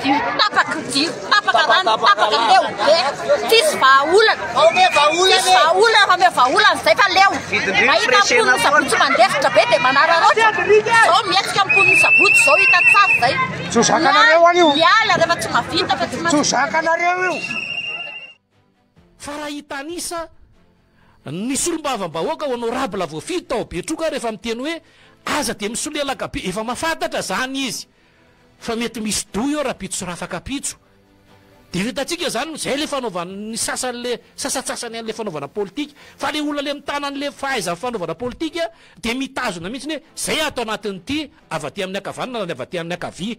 Jiro tapaka, jiro tapaka, rano tapaka, leo be. Tsisy vahaolana. Tsisy vahaolana fa omeo vahaolana zay fa leo. Mahita mponin'ny sabotsy mandefitra be dia manararaotra. Zao mihetsika mponin'ny sabotsy zao hita tsara zay. Tsy ho zakanareo any io. Miala rehefa tsy mahavita fa tsy Tsy ho zakanareo io. Fa raha hitanisa ny solombavambahoaka honorable voafidy tao Betroka rehefa miteny hoe aza dia misolelaka be, efa mahafantatra zany izy fa mety misy doha eo rapitso sy rafakapitso. Dia hitantsika zany zay le fanaovan'ny sasany le sasatsasany an'le fanaovana politika. Fa le olona le mitana an'le fahaizany fanaovana politika dia mitazona mihitsy hoe zay ato anatin'ity avy aty amin'ny ankavanana na ny avy aty amin'ny ankavia.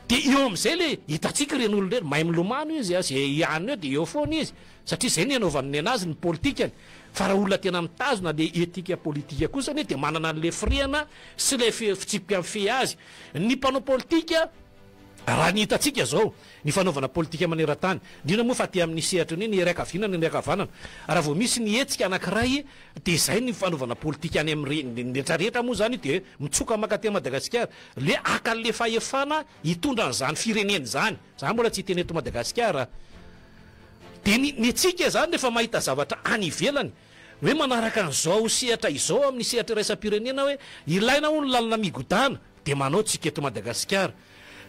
Dia eo amin'izay le hitantsika ireny olona ireny, mahay milomano izy a, izay hianina eo dia eo foana izy, satria izay ny anaovany nenazy ny politikany, fa raha olona tena mitazona le etika politika kosa anie dia manana an'le firehana sy le fitsipika mifehy azy. Ny mpanao politika, raha ny hitantsika izao, ny fanaovana politika maneran-tany, indrindra moa fa aty amin'ny sehatry ny hoe ny hery ankaviana ny hery ankavanana, raha vao misy ny hetsika anankiray dia izay ny fanaovana politika any amin'ny rehetra rehetra moa izany dia mitsoka mankaty Madagasikara, Le haka anle fahefana hitondra an'izany firenena izany, za mbola tsy hiteny eto Madagasikara, de ny ny antsika zany rehefa mahita zavatra any ivelany hoe manaraka an'izao sehatra izao amin'ny sehatra iraisam-pirenena hoe ilaina hono ny lalana migodàna de manao tsika eto Madagasikara,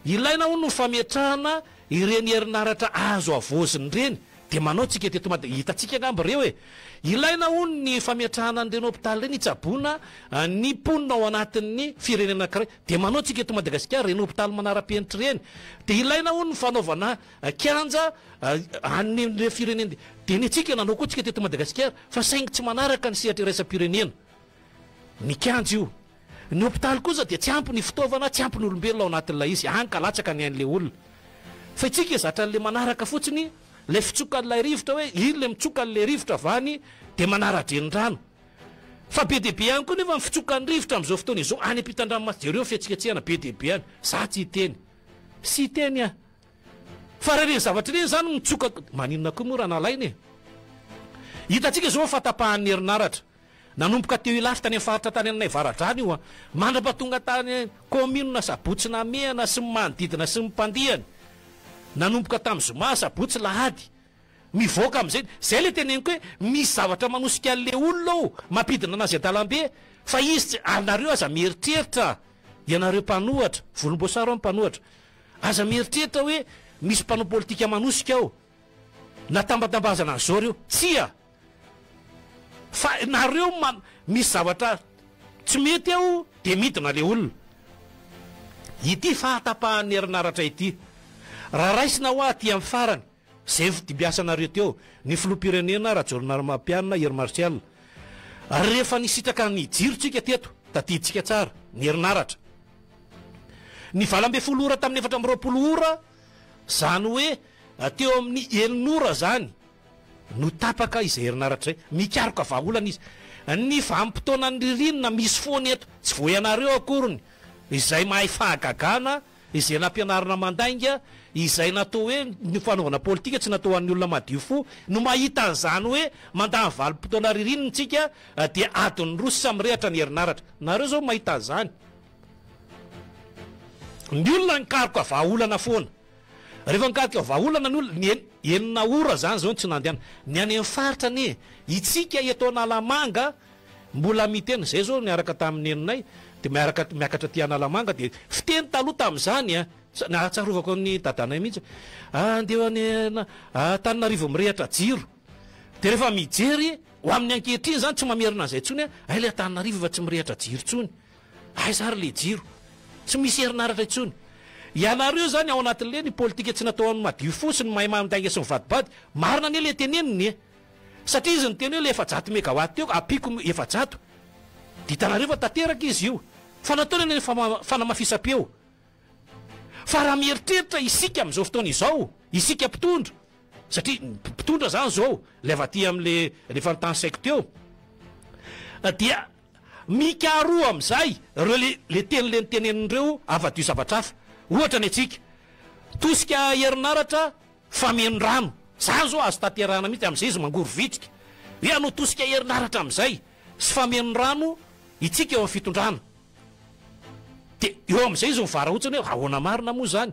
ilaina hono ny fametrahana ireny herinaratra azo havaozina ireny Dia manao tsika teto Mada, hitantsika angamba ireo e! Ilaina hono ny fametrahana an'ireny hopitaly ireny hitsaboana ny mponina ao anatin'ny firenena anankiray. Dia manao tsika eto Madagasikara ireny hopitaly manara-penitra ireny. Dia ilaina hono ny fanaovana kianja any amin'ireny firenena. Dia ny antsika nanao koa tsika teto Madagasikara fa saingy tsy manaraka ny sehatra iraisam-pirenena. Ny kianja io. Ny hopitaly kosa dia tsy ampy ny fitaovana, tsy ampy ny olombelona ao anatin'ilay izy, hany ka latsaka ny ain'ilay olona. Fa itsika zatra an'ilay manaraka fotsiny ilay fitsokan'ilay rivotra hoe iny ilay mitsoka an'ilay rivotra avy any dia manara-drenirano. Fa be dia be ihany koa nefa ny fitsokan'ny rivotra amin'izao fotoana izao any ampitan-dranomasina. Jereo ny fihetsiketsehana be dia be any. Za tsy hiteny. Tsy hiteny aho. Fa raha ireny zavatra ireny izany mitsoka, maninona koa moa raha nalaina e? Hitantsika izao ny fahatapahan'ny herinaratra. Nanomboka teo Ilafy tany amin'ny faritra tany aminay Avaradrano io an, mandrapatonga tany kaominina Sabotsy Namehana sy ny manodidina sy ny mpandihany. Nanomboka tamin'ny zoma, sabotsy, lahady. Mivoaka amin'izay, izay ilay teneniko hoe misy zavatra manosika an'ilay olona ao, mampidina anazy an-dalambe, fa izy tsy, ary nareo aza mieritreritra, ianareo mpanohatra, volomboasary aho mpanohatra, aza mieritreritra hoe misy mpanao politika manosika ao, na tambatambazana an'izao reo, tsia! Fa nareo man misy zavatra tsy mety eo dia midina le olona. Ity fahatapahan'ny herinaratra ity, raha raisina hoa aty amin'ny farany, izay nifidimbiasanareo teo, ny filoham-pirenena Rajaonarimampianina Hery Martial, rehefa nisitraka ny jiro tsika teto, tadidintsika tsara, ny herinaratra. Ny 18 ora tamin'ny 24 ora, izany hoe teo amin'ny enina ora izany, no tapaka izay herinaratra izay. Mikaroka vahaolana izy. Ny vanim-potoanan'ny ririnina misy foana eto. Tsy vao ianareo akoriny izay mahay fahagagana, izay nampianarina mandainga, izay natao hoe ny fanaovana politika tsy natao ho an'ny olona madio fo, no mahita an'izany hoe mandany vanim-potoana ririnina isika dia adiny roa sisa mirehatra ny herinaratra. Nareo izao mahita an'izany. Ny olona nikaroka vahaolana foana. Rehefa nikaroka vahaolana ny olona, ny enina ora zany zao no tsy nandehana. Ny any amin'ny faritra anie, itsika eto Analamanga mbola miteny, zay zao niaraka tamin'ny neninay dia miaraka miakatra aty Analamanga dia fiteny taloha tamin'izany an, nahatsarovako an'i dadanay mihitsy, andeha any Antananarivo mirehatra jiro. Dia rehefa mijery ho amin'ny ankehitriny zany tsy mamerina an'izay intsony an, hay ilay Antananarivo efa tsy mirehatra jiro intsony. Aiza ary le jiro? Tsy misy herinaratra intsony. Ianareo izany ao anatin'le ny politika tsy natao an'ny madio fo sy ny mahay mandainga sy mivadibady. Marina anie le teneniny e! Satria izy niteny hoe le 400 megawatt teo ampiako 400. Dia hitanareo fa tanteraka izy io. Fa nataony anie ny fanamafisam-peo. Fa raha mieritreritra isika amin'izao fotoana izao, isika mpitondra, satria mpitondra izany izao, ilay avy aty amin'le efa nitanisaiko teo. Dia mikaroha amin'izay ireo le le teny le notenenin'ireo avadio zavatra hafa. Ohatra ny antsika, tosika herinaratra fameno rano. Zany zao azo tanterahana mihitsy amin'izay izy mangorovitrika. Hoe hanao tosika herinaratra amin'izay sy fameno rano itsika eo amin'ny fitondrana. Dia eo amin'izay izy mivarahontsana hoe ahoana marina moa izany?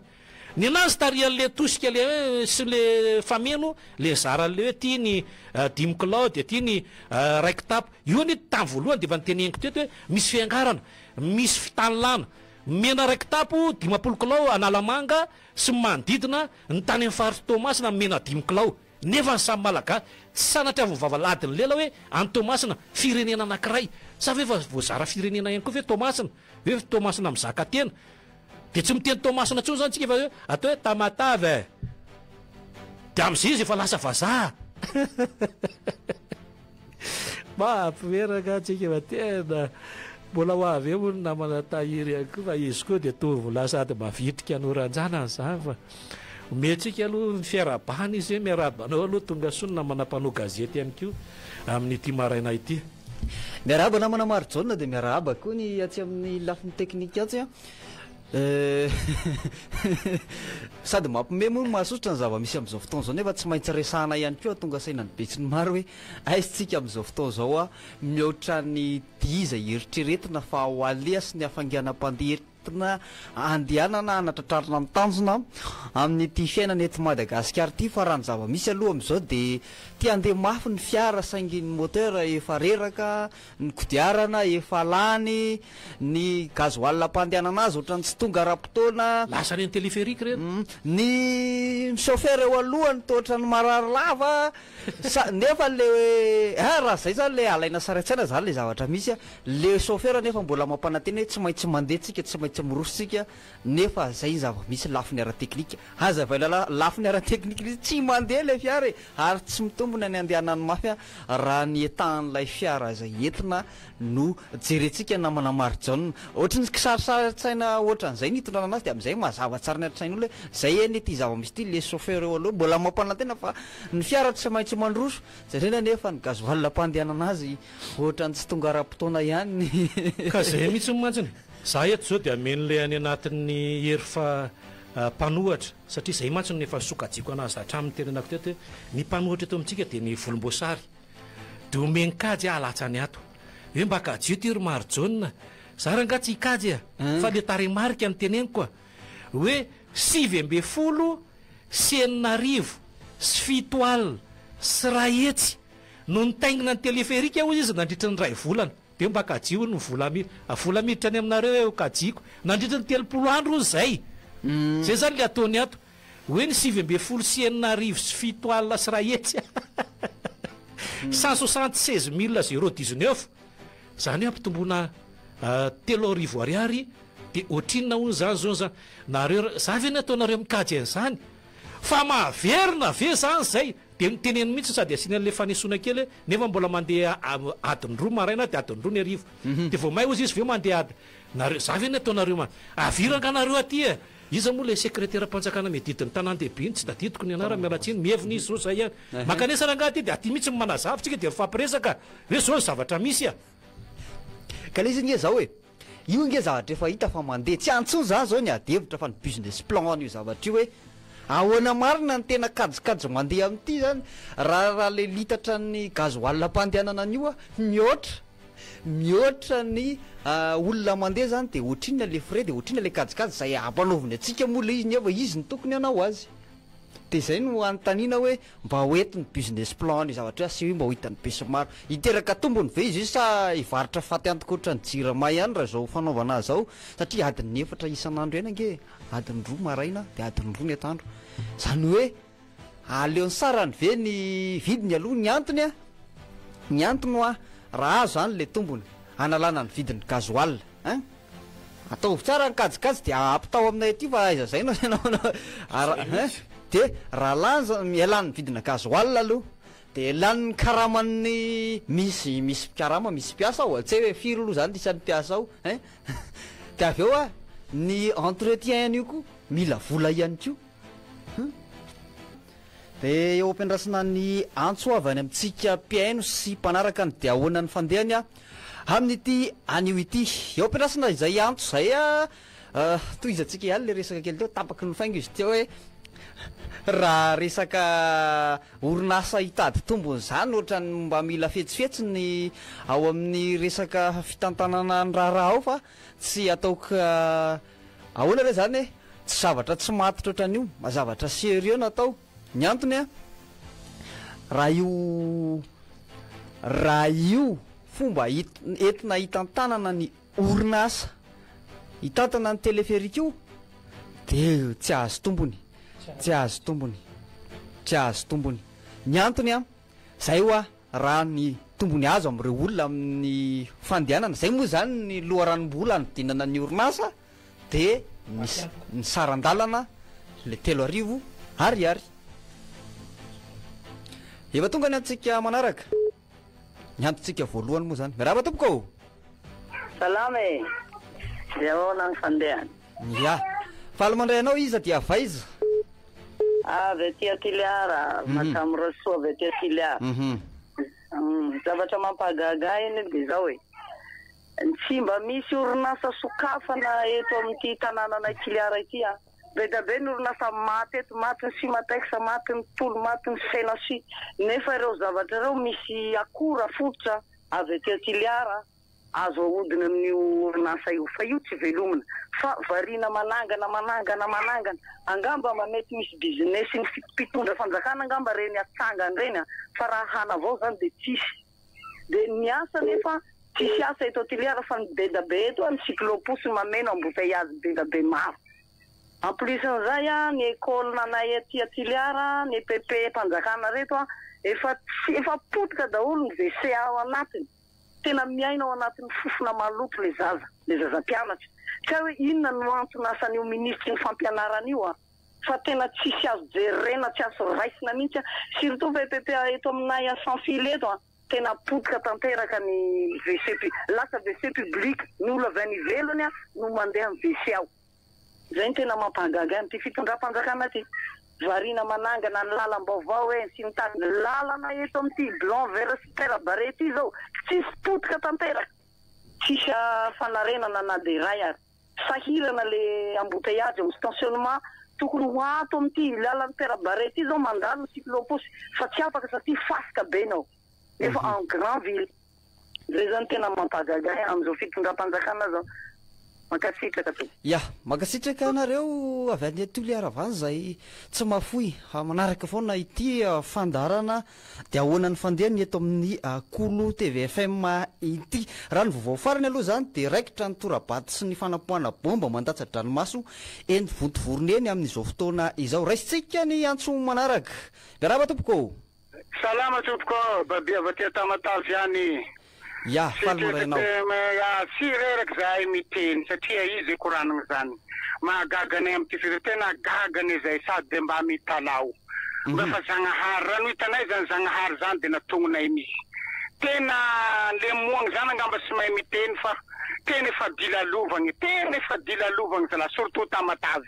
Ny anazy tarihan'le tosika le hoe sy le fameno le nizara an'le hoe ty ny dimy kilao dia ty ny iray kitapo. Io anie tamin'ny voalohany dia efa noteneniko teto hoe misy fiangarana, misy fitanilana. Mena iray kitapo 50 kilao Analamanga sy ny manodidina, ny tany amin'ny faritr'i Toamasina mena dimy kilao. Nefa ny samy Malagasy, tsy sanatria vao vava ladin'ny lela hoe any Toamasina, firenena anankiray. Sa ve efa voazara firenena ihany koa ve Toamasina? Hoe Toamasina mizaka tena? Dia tsy miteny Toamasina intsony izany tsika fa hoe atao hoe Tamatave e! Dia amin'izay izy efa lasa vazaha. Mahapoeraka antsika fa tena mbola ho avy eo moa ny namana Tahiry ihany koa fa izy koa dia tovolahy sady mavitrika noranjanany izany fa omentsika aloha ny fiarahabana izy hoe miarahaba anao aloha tonga soa ny namana mpanao gazety ihany koa amin'ity maraina ity. Miarahaba namana Marijaona dia miarahaba koa ny atsy amin'ny lafiny teknika atsy an. Sady mampiomehy moa no mahasosotra ny zava-misy amin'izao fotoana izao nefa tsy maintsy resahana ihany koa hahatonga saina ny besinimaro hoe aiza tsika amin'izao fotoana izao a, mihoatra ny dia izay eritreretina fa ho aleha sy ny hafainganam-pandeha entina handehanana hanatratrarana ny tanjona amin'ity fiainana eto Madagasikara ity fa raha ny zava-misy aloha amin'izao dia te handeha mafy ny fiara saingy ny moteur efa reraka, ny kodiarana efa lany, ny gasoil ampandehanana azy ohatran'ny tsy tonga ara-potoana. Lasa any amin'ny téléphérique ireny. Ny chauffeur eo alohany toa ohatran'ny marary lava, sa nefa le ah raha zay zany le alaina sary an-tsaina zany le zavatra misy a, le chauffeur nefa mbola mampanantena hoe tsy maintsy mandeha tsika, tsy maintsy miroso tsika, nefa zay ny zava-misy lafiny ara-teknika. Hazavaina la lafiny ara-teknika ilay izy, tsy mandeha ilay fiara e! Ary tsy mitombina ny andehanany mafy raha ny etahan'ilay fiara izay entina no jerentsika namana Marijaona. Ohatry ny kisarisary-tsaina ohatran'izay ny hitondrana anazy dia amin'izay mazava tsara ny an-tsain'olona hoe zay anie ity zava-misy ity, le chauffeur eo aloha mbola mampanantena fa ny fiara tsy maintsy mandroso, jerena anefa ny gasoil ampandehanana azy ohatran'ny tsy tonga ara-potoana ihany. Ka zay mihitsy mantsiny, za eto zao dia amen'ilay any anatin'ny hery fa mpanohatra satria zay mantsy no efa sokajiako anazy hatramin'ny nitenenako teto hoe ny mpanohatra eto amintsika dia ny volomboasary dia omeny kajy aho alatsany ato hoe mba kajio ty ry Marijaona za rangaha tsy hikajy a fa le tarehimarika no teneniko a hoe 619 600 no nitaingina ny teleferika hoy izy nandritry ny iray volana. Dia mba kajio hono ny vola mi, vola miditra any aminareo eo kajiko. Nandritra ny 30 andro hono izay. Izay izany ilay ataony ato. Hoe ny 619 600. 176 019. Izany hoe ampitomboina 3000 ariary dia ohatrinona hono izany izao izany. Nareo, za ve ny ataonareo mikajy an'izany? Fa mahaverina ve izany izay? Dia noteneniny mihitsy sady asiany an'ilay fanesoana kely hoe nefa mbola mandeha adiny roa maraina dia adiny roa ny hariva. Dia vao may hozy izy ve mandeha ady nareo za ve ny ataonareo ma avy ranga nareo aty e! Iza moa ilay sekreteram-panjakana miadidy ny tanàn-dehibe iny tsy tadidiko ny anarany miala tsiny mihevina izy zao zay ihany. Mankanesa rangaha aty dia aty mihitsy no manazava tsika dia mifampiresaka hoe zao ny zavatra misy a! Ka ilay izy ange zao e! Io ange zavatra efa hita fa mandeha, tsy antsoa za zao ny ady hevitra fa ny business plan an'io zavatra io hoe ahoana marina ny tena kajikajy mandeha amin'ity zany raha raha le litatra ny gasoil ampandehanana an'io a mihoatra mihoatra ny olona mandeha zany de ohatrinona le frais de ohatrinona le kajikajy zay ampanaoviny antsika moa le izy nefa izy no tokony hanao azy. Dia izay no anontaniana hoe mba ho eto ny business plan an'io zavatra io asehoy mba ho hitan'ny besinimaro. Hiteraka tombony ve izy io sa hivarotra faty antoka ohatran'ny jirama ihany raha izao fanaovana azy izao satria adiny efatra isan'andro ihany ange e, adiny roa maraina dia adiny roa ny atoandro. Izany hoe aleon'ny sarany ve ny vidiny aloha ny antony a? Ny antony hoa raha azo izany ilay tombony hanalana ny vidin'ny gasoil ein? Ataovy tsara ny kajikajy dia ampitao aminay aty fa aiza zay no ara hein de raha lany zany mialany ny vidina gasoil aloha de lany ny karaman'ny misy misy mpikarama misy mpiasa ao tsy hay hoe firy aloha zany ny isan'ny mpiasa ao hein de avy eo a ny entretien an'io koa mila vola ihany koa hein. Dia eo am-piandrasana ny antso avy any amintsika mpihaino sy mpanaraka ny dia ahoana ny fandehany amin'ity anio ity. Eo am-piandrasana izay antso izay, tohizantsika ihany ilay resaka kely teo, tapaky ny faingo izy teo hoe raha resaka orinasa hitady tombony izany ohatran'ny mba mila fetsifetsy ny ao amin'ny resaka fitantanana ny raharaha ao fa tsy ataoko Ahoana re zany e? Tsy zavatra tsy matotra ohatran'io, mba zavatra sérieux no atao. Ny antony an, raha io raha io fomba entina hitantanana ny orinasa hitantana ny téléphérique io dia tsy ahazo tombony, tsy ahazo tombony, tsy ahazo tombony. Ny antony an, zay hoa Raha ny tombony azo amin'ireo olona amin'ny fandehanana, izay moa izany ny loharanom-bola anodinana ny orinasa dia ny ny saran-dalana ilay 3000 ariary. Efa tonga ny antsika manaraka. Ny antontsika voalohany moa izany. Miarahaba tompoko ô! Salama e! Dia ahoana ny fandehany? Ya. Faly mandray anao iza dia avy aiza? Avy aty Toliara, Madame Rasoa avy aty Toliara. Zavatra mampahagaga ahy anie dia izao e, tsy mba misy orinasa sokafana eto amin'ity tanànanay Toliara ity an. Be dia be ny orinasa maty eto, maty ny Cimatex, maty ny Tolo, maty ny Senaci, nefa ireo zavatra ireo misy akora fototra avy aty Toliara. Azo ahodina amin'io orinasa io fa io tsy velomina fa variana manangana manangana manangana angamba mba mety misy business ny mpitondra fanjakana angamba reny atsangany reny a fa raha hanavao zany de tsisy de ny asa nefa tsisy asa eto Toliara fa ny bedabe eto a ny cyclo-pousse mameno embouteillage bedabe maro en plus an'izay a ny école nanay aty Toliara ny EPP mpanjakana reto a efa tsy efa potika daholo ny WC ao anatiny. Tena miaina ao anatin'ny fofona maloto le zaza, le zaza mpianatra. Tsy hay hoe inona no anton'asan'io minisitry ny fampianarana io an! Fa tena tsisy azo jerena, tsy azo raisina mihitsy an! Surtout fa EPP eto aminay à sans fil eto an! Tena potika tanteraka ny WC, lasa WC public, ny olona avy any ivelany an no mandeha amin'ny WC ao. Izay no tena mampahagaga ahy amin'ity fitondram-panjakana ity. Variana manangana ny lalam-baovao e, sy ny tariny. Lalana eto amin'ity Blanc vers Super Barré ity izao, tsisy potika tanteraka. Tsisy fanarenana na dia iray ary. Sahirana le embouteillage eo amin'ny stationnement. Tokony ho ato amin'ity lalan'i Père Barré ity izao mandalo ny cyclo-pousse fa tsy afaka satria fasika be ny ao. Nefa en grand ville. Zay zany tena mampahagaga ahy amin'izao fitondram-panjakana zao. Mankasitraka tompoko. Ya, mankasitraka anareo avy any Toliara avy any izay tsy mahafoy manaraka foana ity fandaharana dia ahoana ny fandehany eto amin'ny Kolo TV FM ity. Raha ny vaovao farany aloha izany dia raikitra ny tora-bato sy ny fanapoahana bomba mandatsa-dranomaso eny Vontovorona eny amin'izao fotoana izao. Raisintsika ny antso manaraka. Miarahaba tompoko ô! Salama tompoko ô, Baby avy aty Tamatave ihany. Ya, faly mandray anao. Ya, tsy reraka zahay miteny satria izy koranagna zany. Mahagaga anay amty firy tena gaga anie zay sady de mba mitalaho. Mba fa Zagnahary raha no hitanay zany Zagnahary zany de natognonay misy. Tena le moagny zany angamba tsy mahay miteny fa tena efa dilalovagny, tena efa dilalovagny zalahy surtout Tamatave.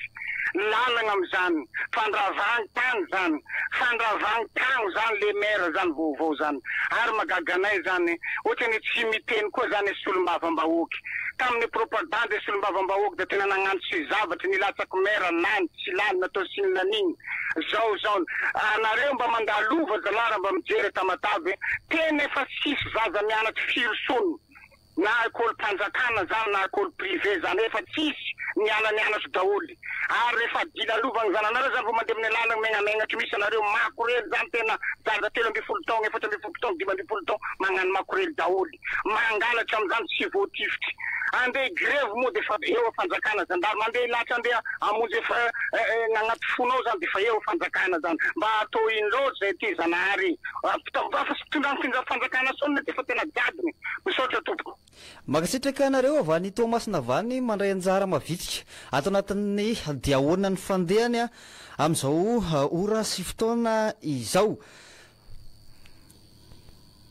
Lalagna amizany, fandravagny tany zany, fandravagny tragno zany le maire zany vaovao zany. Ary magaga anay zany, otrany tsy miteny koa zany solombavambahoaky. Taminy propagande solombavambahoaky de tena nagnano tsy zavatry, nilatsaky maire lany, tsy lany, natao sinona nigny. Zao zao, anareo mba mandalova zalahy raha mba mijery a Tamatave, tena efa tsisy zaza mianatry firy sony. Na école mpanjakana zany na école privé zany efa tsisy niala nianatra daholo ary rehefa dilalovagny zany anareo zany vao mandeha amin'ny lalagna megnamengatry misy anareo makorely zany tena zaza 13 taogno 14 taogno 15 taogno magnano makorely daholo mangalatra amizany tsy voatifitry andeha higrevy moa defa eo fanjakana zandary mandeha hilatra andeha hamonjy efa agnaty fonao zany defa eo fanjakana zany mba atao ino loatra zay ty zanahary Mba fa tsy tondrany fanjakana tsony nefa efa tena jadona e. Misaotra tompoko. Mankasitraka anareo avy any Toamasina avy any mandray anjara mavitrika ato anatin'ny dia ahoana ny fandehany amin'izao ora sy fotoana izao.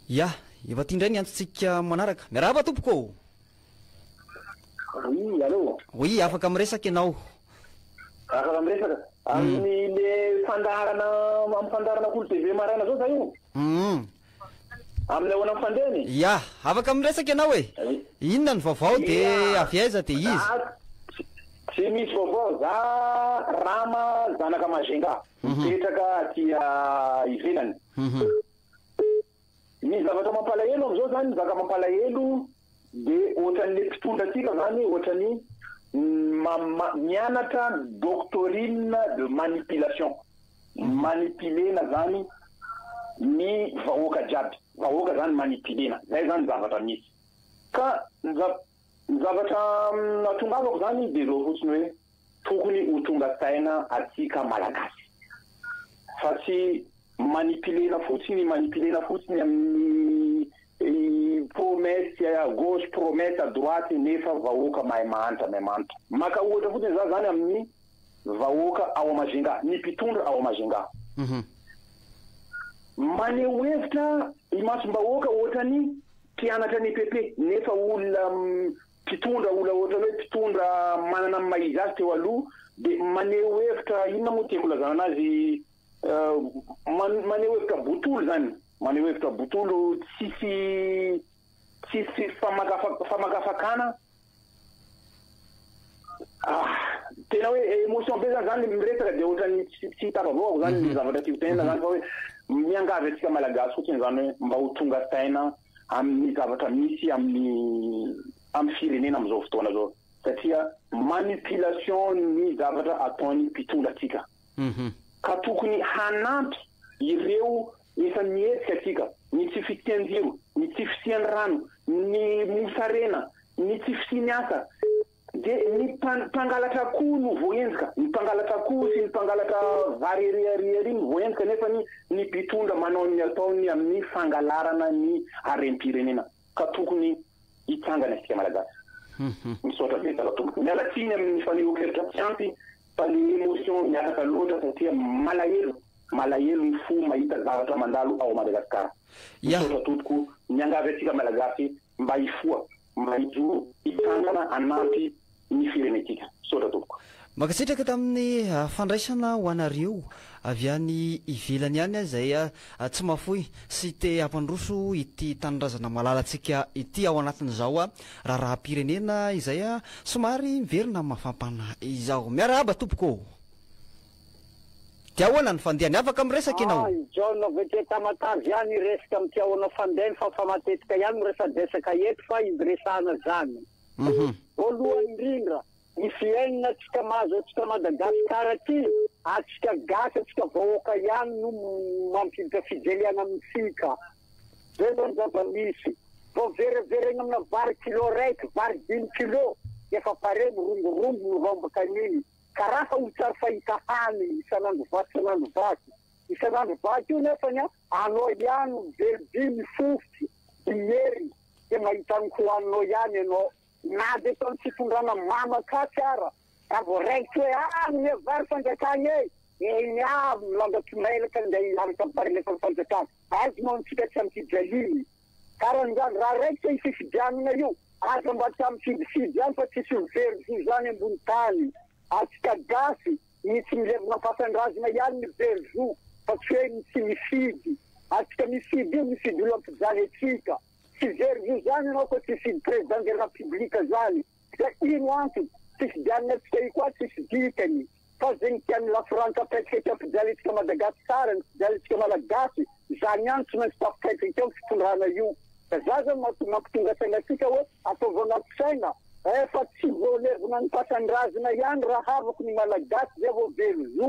Ya, efa aty indray ny antsontsika manaraka. Miarahaba tompoko ô! Oui, allô? Oui, afaka miresaka ianao. Afaka miresaka? Amin'ny le fandaharana amin'ny fandaharana Kolo TV maraina zao za io? Humm. Amin'ny ahoana ny fandehany? Ya, afaka miresaka ianao e! Inona ny vaovao de avy aiza de iza? Tsy misy vaovao, za Rama zanaka Majunga, mipetraka aty ivelany. Ny zavatra mampalahelo amin'izao zany, ny zaka mampalahelo de ohatran'le mpitondra antsika zany ohatran'ny mianatra doctorine de manipulation, manipulena zany ny vahoaka jiaby, vahoaka zany manipulena, zay zany zavatra misy. Ka ny ny zavatra atongavako zany de zao fotsiny hoe tokony ho tonga saina atsika malagasy fa tsy manipulena fotsiny, manipulena fotsiny amin'ny promesse à gauche, promesse à droite nefa vahoaka mahay mahantra, mahay mahantra. Maka ohatra fotsiny za zany amin'ny vahoaka ao Majunga, ny mpitondra ao Majunga. Maneho hevitra imasom-bahoaka ohatran'ny mpianatra ny EPP nefa olona mpitondra, olona ohatran'ny hoe mpitondra manana ny maha izy azy teo aloha dia maneho hevitra, inona moa tiako ilazana anazy, maneho hevitra botolo zany, maneho hevitra botolo tsisy tsisy famakafakana. Ah, tena hoe émotion be zany zany miresaka dia ohatran'ny tsy tafavoakako zany ny zavatra tiako tenenina zany fa hoe miangavy antsika Malagasy fotsiny zany hoe mba ho tonga saina amin'ny zavatra misy amin'ny amin'ny firenena amin'izao fotoana izao satria manipulation ny zavatra ataon'ny mpitondra antsika ka tokony hanampy ireo efa mihetsika antsika, ny tsy fisian-jiro, ny tsy fisian'ny rano, ny mosarena, ny tsy fisian'ny asa, dia ny mpangalatra akoho no voahenjika, ny mpangalatra akoho sy ny mpangalatra vary ery ary ery no voahenjika nefa ny ny mpitondra manao ny ataony amin'ny fangalarana ny harem-pirenena ka tokony hitsangana isika Malagasy. Misaotra betsaka tompoko. Miala tsiny amin'ny fanehoan-kevitra tsy ampy fa le émotion miakatra loatra satria malahelo, malahelo ny fo mahita zavatra mandalo ao Madagascar. Misaotra tompoko, miangavy antsika Malagasy mba hifoha, mba hijoro, hitsangana hanampy ny firenentsika. Misaotra tompoko. Mankasitraka tamin'ny fandraisana ho anareo avy any ivelany any izay tsy mahafoy sy te hampandroso ity tanindrazana malalantsika ity ao anatin'izao raharaham-pirenena izay somary miverina mafampana izao. Miarahaba tompoko ô! Dia ahoana ny fandehany? Afaka miresaka ianao? Ah, i John avy aty Tamatave ihany hiresaka amin'ity ahoana fandehany fa fa matetika ihany miresadresaka eto fa izy resahana zany. Voalohany indrindra, ny fiainana antsika mahazo antsika Madagascar aty, antsika gasy, antsika vahoaka ihany no mampiditra fijaliana amintsika. Zay zao ny zava-misy. Vao vereverena amina vary kilo raiky, vary dimy kilo, efa pare mirongorongo mirombaka an'iny. Karaha ho tsary fahita hany isan'andro vaky isan'andro vaky. Isan'andro vaky io nefany an, anao ihany no miveloby, mifofotry, mierina, dia mahita ny hohaninao ihany ianao. Na dia ataon'ny fitondrana mamakasy ara, raha vao raikitra hoe ah miha vary fanjakana e, eny avy milanja tomailaka ndeha hiaraka amin'ny vary alefan'ny fanjakana. Aiza moa antsika tsy ampijaliana. Karan'izany, raha raikitra io fifidianana io, aza mba tsy mifidifidy ihany fa tsisy ho very zo izany ambony tany. Antsika gasy, ny tsy milevina am-pasan-drazana ihany ny very zo fa tsy hoe ny tsy mifidy. Antsika mifidy io, mifidy olona mpijaly antsika. Tsy very zo izany ianao koa tsy hifidy président de rapublique zany. Ka ino antony? Fifidianana antsika io koa tsisy dikany. Fa zegny tian'ny lafrantsa apetraka ety ampijaly antsika Madagascar, ny mpijaly antsika Malagasy, zany ihany tsy maintsy tafipetraka eo ny fitondrana io. Ka za zany mampitonga saina antsika hoe ataovy anaty saina eh fa tsy voalevina ny fasan-drazana ihany raha havako ny Malagasy zay vao very zo.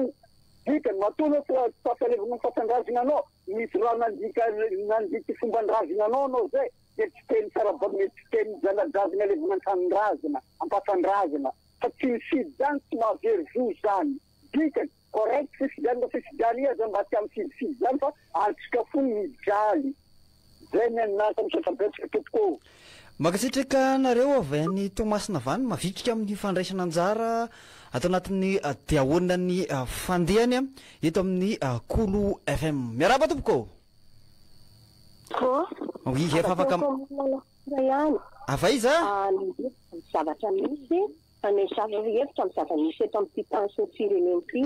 Dikany, matoa anao tsy tafalevina ny fasan-drazana anao, misy raha nandika nandika fomban-drazana anao anao zay, dia tsy teny tsara tsy teny zana-drazana levona an-tanindrazana, am-pasan-drazana. Fa tsy mifidy zany tsy mahavery zo zany. Dikany, correct fifidianana fifidianana aza mba tsy mifidifidy zany fa antsika fony mijaly. Zay ny anah fa misaotra betsaka tompoko ô. Mankasitraka anareo avy any Toamasina avy any mavitrika amin'ny fandraisana anjara ato anatin'ny dia ahoana ny fandehany eto amin'ny Kolo FM. Miarahaba tompoko ô. Ko. Oui, efa afaka. Ihany. Avy aiza? Ny zavatra misy. Haneho hevitra amin'ny zava-misy eto amin'ity tany sy ny firenena ity.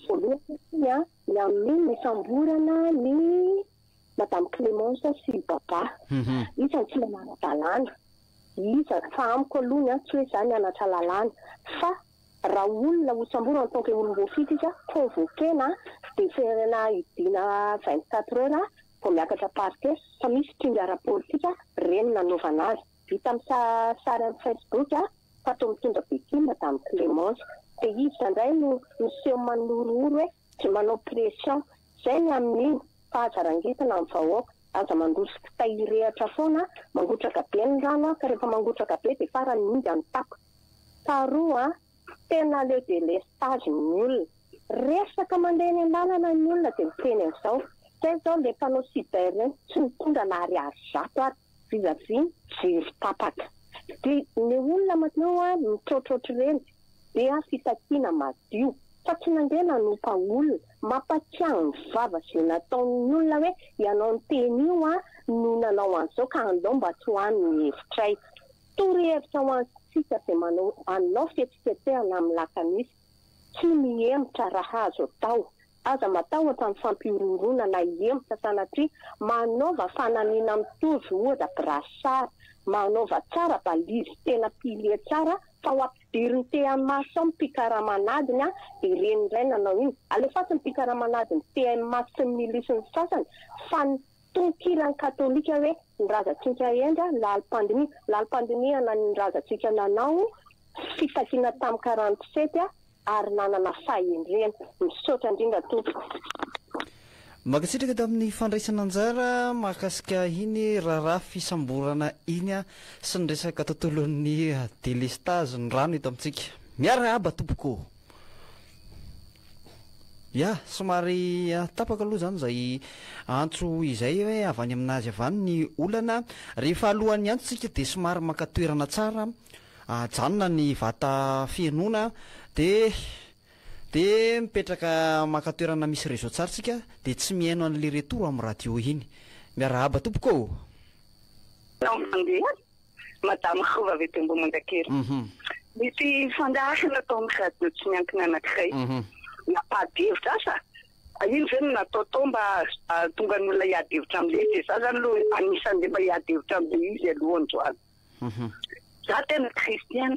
Voalohany aloha ny amin'ny nisamborana ny Madame Clémence sy Baba. Iza no tsy manara-dalàna? Iza? Fa amiko aloha tsy hoe za nianatra lalàna fa raha olona hosamborina en tant que olom-boafidy izy, convoquer-na dia ferena hidiana 24 heures vao miakatra parquet fa misy kinga ara-politika ireny nanaovana azy. Vita amin'ny sary amin'ny Facebook fa toa mitondra béquille Madame Clémence. Dia iza indray no miseho manorohoro hoe dia manao pression. Izay ny amin'iny fa aza rangitina ny vahoaka, aza mandroso kitay hirehatra foana, mangotraka be ny rano ka rehefa mangotraka be dia farany minga ny tapa. Faharoa, tena leo delestage ny olona. Resaka mandeha eny an-dalana ny olona dia miteny an'izao. Zay izao le mpanao cyber ireny tsy mitondra na ariary zato ary vis à vis ny jiro tapaka. Dia ny olona manao mitroatroatra ireny dia fitakiana madio fa tsy nandeha nanompa olona. Mampatsiahy ny vava izay nataon'ny olona hoe ianao niteny io no nanao an'izao ka andao mba tsy ho any ny hevitray. Torohevitra ho antsika izay manao anao fihetsiketsehana amin'ny lakamisy, tsy mihemotra raha azo atao. Aza matahotra ny fampihorohoroana na hihemotra sanatria, manaova fanamiana mitovy ohatra brassard, manaova tsara balise tena pilier tsara fa ho ampidirin'ny TMA sao ny mpikaramanadiny dia ireny indray nanao iny. Alefaso ny mpikaramanadiny TMA sy ny milisy ny sasany fa ny Tononkiran'ny katolika hoe ny razantsika hendry a, lalim-pandinihana, lalim-pandinihana ny razantsika nanao fitakiana tamin'ny karanty-sety ary nanana fahendrena. Misaotra indrindra tompoko. Mankasitraka tamin'ny fandraisana anjara mahakasika iny raharaha fisamborana iny sy ny resaka tontolon'ny delestazy ny rano eto amintsika. Miarahaba tompoko ô! Ya, somary tapaka aloha izany izay antso izay hoe avy any aminazy avy any ny olana. Rehefa alohan'ny antso tsika dia somary maka toerana tsara, ajanona ny vata fihenoana dia dia mipetraka maka toerana misy réseau tsara tsika dia tsy mihaino an'ilay retour amin'ny radio iny. Miarahaba tompoko ô! Mandeha Madame Rova avy eto Ambohimangakely. Misy fandaharana atao amin'ny radio tsy miankina anankiray. Nampady hevitra asa iny ve no natao tao mba hahatonga ny olona hiady hevitra amin'ilay izy? Dia za zany aloha anisan'ilay mba hiady hevitra amin'ilay izy aloha androany. Za tena kristiana,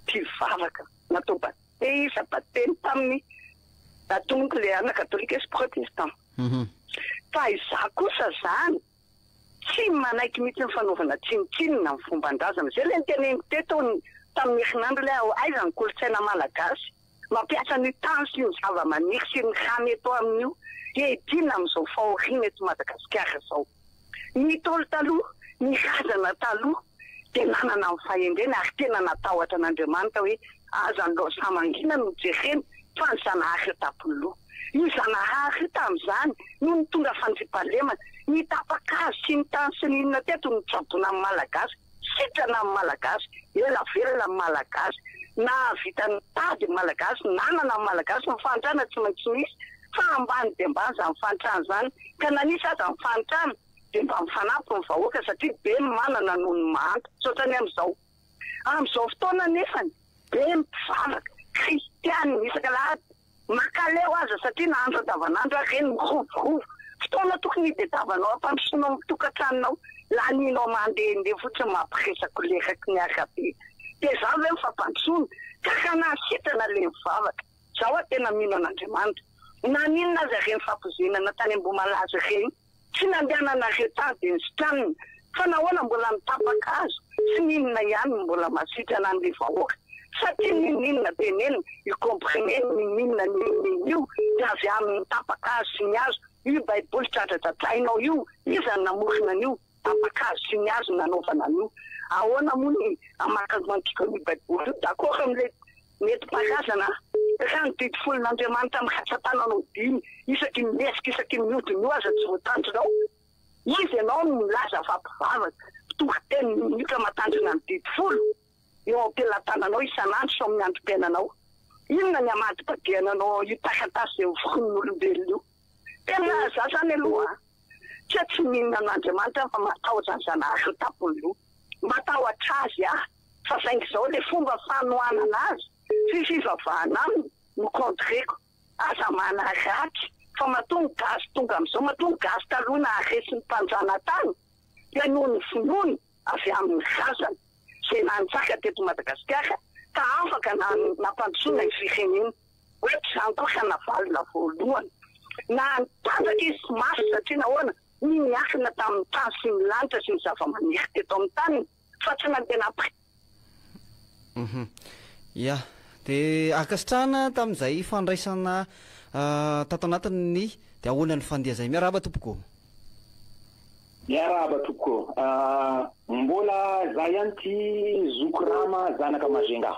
mpivavaka, natao batisa, batemy tamin'ny natomboko ilay ana katolika sy protestant. Fa izaho kosa zany Tsy manaiky mihitsy ny fanaovana tsinontsinona ny fomban-drazana. Izay ilay noteneniko teto tamin'ny herinandro ilay hoe aiza ny kolontsaina malagasy mampiasa an'io tany sy ny zava-maniry sy ny rano eto aminy io hiadiana amin'izao fahoriana eto Madagasikara izao. Ny Ntaolo taloha, ny razana taloha dia nanana ny fahendrena ary tena natahotra an'Andriamanitra hoe aza ny lohasaha mangina no jerena fa ny Zanahary eo tampon'ny loha. Io Zanahary io tamin'izany no nitondra fandriampahalemana. Ny tapa-kazo sy ny tany sy ny inona teto no nitsaboana ny Malagasy, sitrana ny Malagasy, ela velona ny Malagasy, nahavita nitady ny Malagasy, nanana ny Malagasy, ny fahantrana tsy maintsy misy fa ambany dia ambany izany fahantrana izany ka na nisy aza ny fahantrana dia mba mifanampy ny vahoaka satria be ny manana noho ny mahantra. Tsy ohatran'ny amin'izao. Amin'izao fotoana anefany, be ny mpivavaka, kristianina, isak'alahady, mankaleo aza satria na andro andavanandro ary ireny mirovirovy. Fotoana tokony hidetavanao hampandrosoanao ny tokantranonao, lanianao mandehandeha fotsiny mampiresakoleraky ny arabe. Dia izany ve ny fampandrosoana? Ka raha nahasitrana ilay nivavaka, izaho aho tena mino an'Andriamanitra. Naninona aza ireny fampoizinana tany Ambohimalaza ireny? Tsy nandehananareo tany dia nisitranina fa nahoana mbola ny tapakazo sy ny inona ihany no mbola mahasitrana anle vahoaka satria n'inon'inona tenenina io comprimé n'inon'inona n'inon'inona io dia avy aminy tapakazo sy ny hazo io baiboly dradradradrainao io iza no namorona an'io tapakazo sy ny hazo nanaovana an'io ahoana moa ny hamakimantsika an'io baiboly io d'accord amle Nentim-paharazana raha ny didy folon'Andriamanitra amin'ny ratsan-tananao dimy isaky ny mihetsika isaky ny mihodina io aza tsy voatandrinao. Iza ianao no milaza fa mpivavaka, mpitory teny minitra mahatandrina ny didy folo eo am-pelatananao isan'andro sy ao amin'ny androm-piainanao? Inona ny hamadibadihana anao io taratasy izay hoforonin'olombelona io? Tena za zany aloha tsy tsy mino an'Andriamanitra aho fa matahotra ny Zanahary eo tampon'ny loha. Matahotra azy aho. Fa saingy izao ilay fomba fanohanana azy sy fivavahana aminy no contre-ko. Aza manaratsy fa matoa ny gasy tonga amin'izao, matoa ny gasy taloha naharesy ny mpanjanatany dia noho ny finoany avy amin'ny razana izay nanjaka teto Madagasikara ka afaka nampandrosoana ny firenena. Ohatr'izany koa Ranavalona voalohany. Nahatanjaka izy sy mafy satria nahoana? Ny niankina tamin'ny tany sy ny lanitra sy ny zava-maniry teto amin'ny taniny fa tsy nandeha nampri. Uhum. Ya. Dia ankasitrahana tamin'izay fandraisana tato anatin'ny dia ahoana ny fandeha izay. Miarahaba tompoko. Miarahaba tompoko. Mbola za ihany ty zoky Rama zanaka Majunga.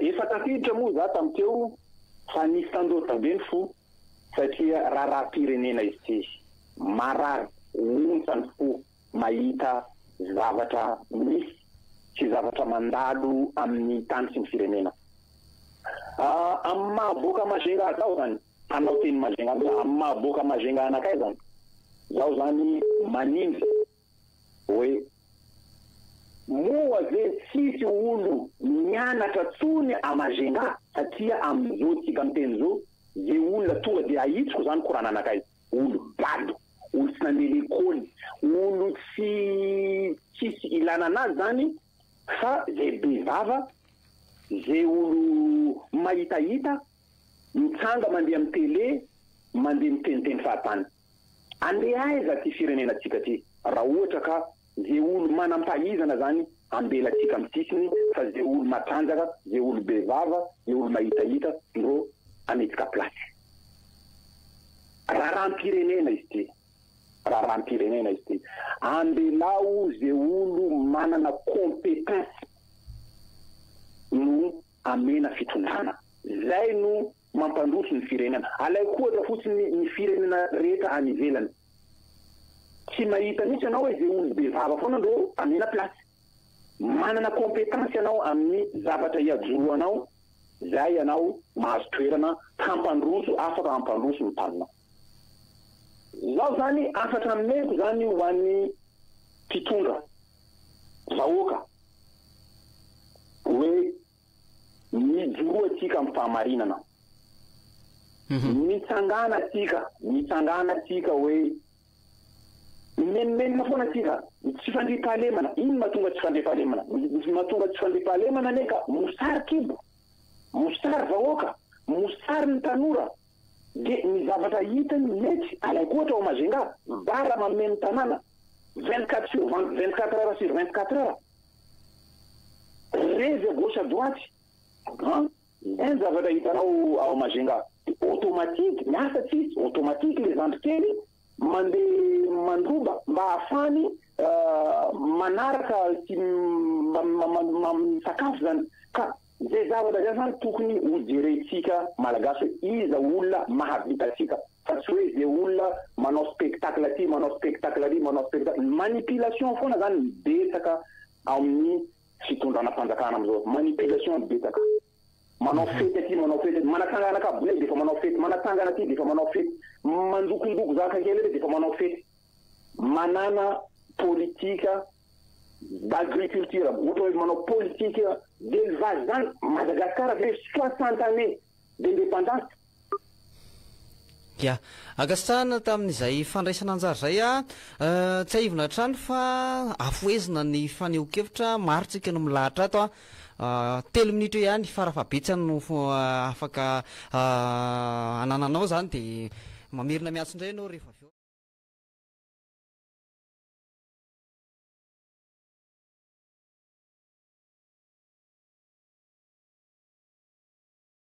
Efa tafiditra moa za tamin'ny teo fa nisy tandoatra be ny fo satria raharaham-pirenena izy ity. Marary, ontsa ny fo mahita zavatra misy sy zavatra mandalo amin'ny tany sy ny firenena. Amin'ny maha boaka Majunga ahy zany, hanao teny Majunga za, amin'ny maha boaka Majunga anakay zany, zaho zany manindry hoe moa ve tsisy olo mianatra tsony a Majunga satria amzao tsika miteny zao ze olona tonga de ahitsiko zany korananakay olo bado olo tsy nandeha lekoly olo tsy tsisy ilana anazy zany fa ze be vava ze olo mahitahita mitsanga mandeha am tele mandeha miteniteny fahatany Andeha aiza ty firenena tsika ty raha ohatra ka ze olo manampahizana zany ambela tsika am sisiny fa ze olo matanjaka ze olo be vava ze olo mahitahita ndro ametsika place. Raharaham pirenena izy ty raharaham pirenena izy ty ambelao ze olo manana competence no amena fitondrana zay no mampandroso ny firenena. Alaiko ohatra fotsiny ny firenena rehetra any ivelany. Tsy mahita mihitsy ianao hoe ze olo be vava foana ndro amena place. Manana competence ianao amin'ny zavatra iajoroanao zay ianao mahazo toerana hampandroso afaka hampandroso ny taninao. Zaho zany hafatra ameko zany ho an'ny mpitondra vahoaka hoe Mijoroa tsika am fahamarinana. Mitsangàna tsika, mitsangàna tsika hoe mimenomenona foana tsika. Tsy fandriampahalemana. Ino mahatonga tsy fandriampahalemana? Ny mahatonga tsy fandriampahalemana anie ka mosary kibo, mosary vahoaka, mosary ny tanora. Dia ny zavatra hitany mety, alaiko ohatra ao Majunga, bar mameno tanàna 24 sur 24 heures sur 24 heures. Revy à gauche à droite an! Zay ny zavatra hitanao ao Majunga. De automatique, miasa tsisy, automatique le zandry kely mandeha mandroba mba ahafahany manaraka sy mba misakafo zany. Ka zay zavatra zay zany tokony ho jerentsika Malagasy hoe iza olona mahavita antsika fa tsy hoe ze olona manao spectacle aty manao spectacle ary manao spectacle, manipulation foana zany ny betsaka amin'ny fitondrana fanjakana amizao, manipulation ny betsaka, manao fety aty manao fety aty, manatsangana kabone defa manao fety, manatsangana aty defa manao fety, mandokondoko zaka kely ery defa manao fety, manana politika d'agriculture ohatra hoe manao politique d'élevage zany Madagascar ve 60 années d'indépendance. Ya. Ankasitrahana tamin'izay fandraisana anjara izay a. Tsiahivina hatrany fa afohezina ny fanehoan-kevitra, maro tsika no milahatra ato a. Telo minitra eo ihany farafahabetsany no afaka anananao izany dia mamerina miantso indray ianao rehefa avy eo.